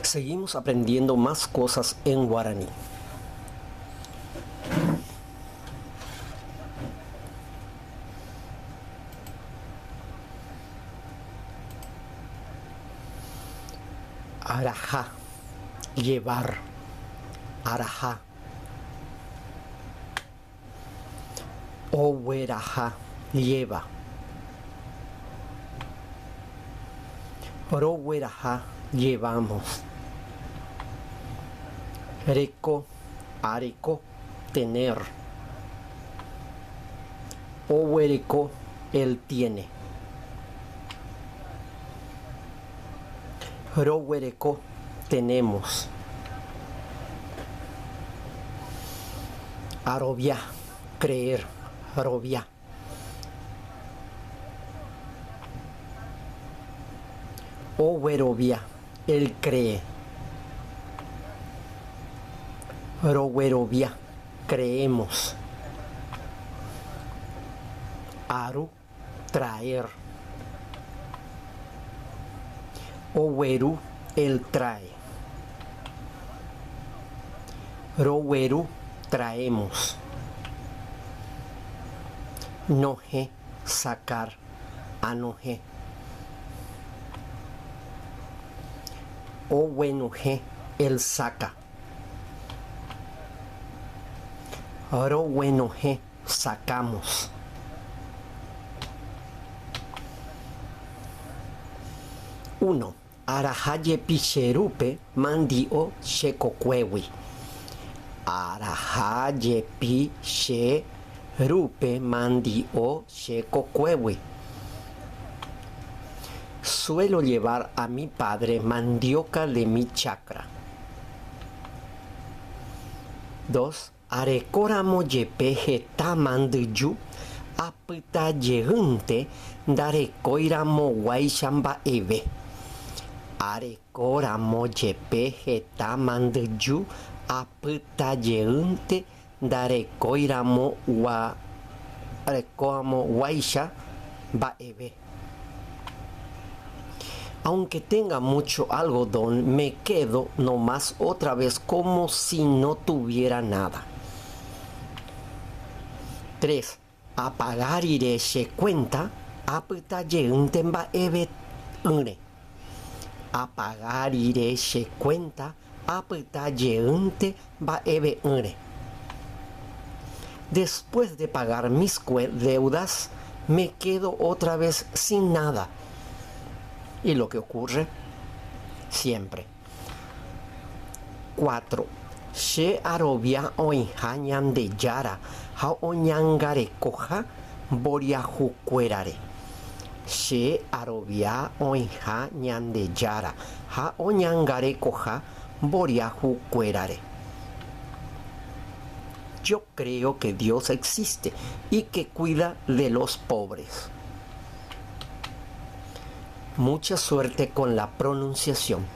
Seguimos aprendiendo más cosas en guaraní. Araha, llevar. Araha. Ogueraha, lleva. Rogueraha, llevamos. Reko, areko, tener. Oguereko, él tiene. Roguereko, tenemos. Arovia, creer, rovia. Oguerovia, él cree. Roguerovia, creemos. Aru, traer. Ogueru, él trae. Rogueru, traemos. Noje, sacar. Anoje. Oguenoje, él saca. Roguenoje, sacamos. 1. Araha jepi che rúpe mandi'o che kokuégui. Araha jepi che rúpe mandi'o che kokuégui. Suelo llevar a mi padre mandioca de mi chacra. 2. Arekóramo jepe heta mandyju apyta jeýnte ndarekóiramoguáicha mba'eve. Arekóramo jepe heta mandyju apyta jeýnte ndarekóiramoguáicha mba'eve. Aunque tenga mucho algodón, me quedo nomás otra vez como si no tuviera nada. 3. Apaga rire che cuenta, apyta jeýnte mba'eve'ỹre. Apaga rire che cuenta, apyta jeýnte mba'eve'ỹre. Después de pagar mis deudas, me quedo otra vez sin nada. Y lo que ocurre siempre. 4. Che arovia oĩha Ñandejára ha oñangarekoha mboriahukuérare. Che arovia oĩha Ñandejára ha oñangarekoha mboriahukuérare. Yo creo que Dios existe y que cuida de los pobres. Mucha suerte con la pronunciación.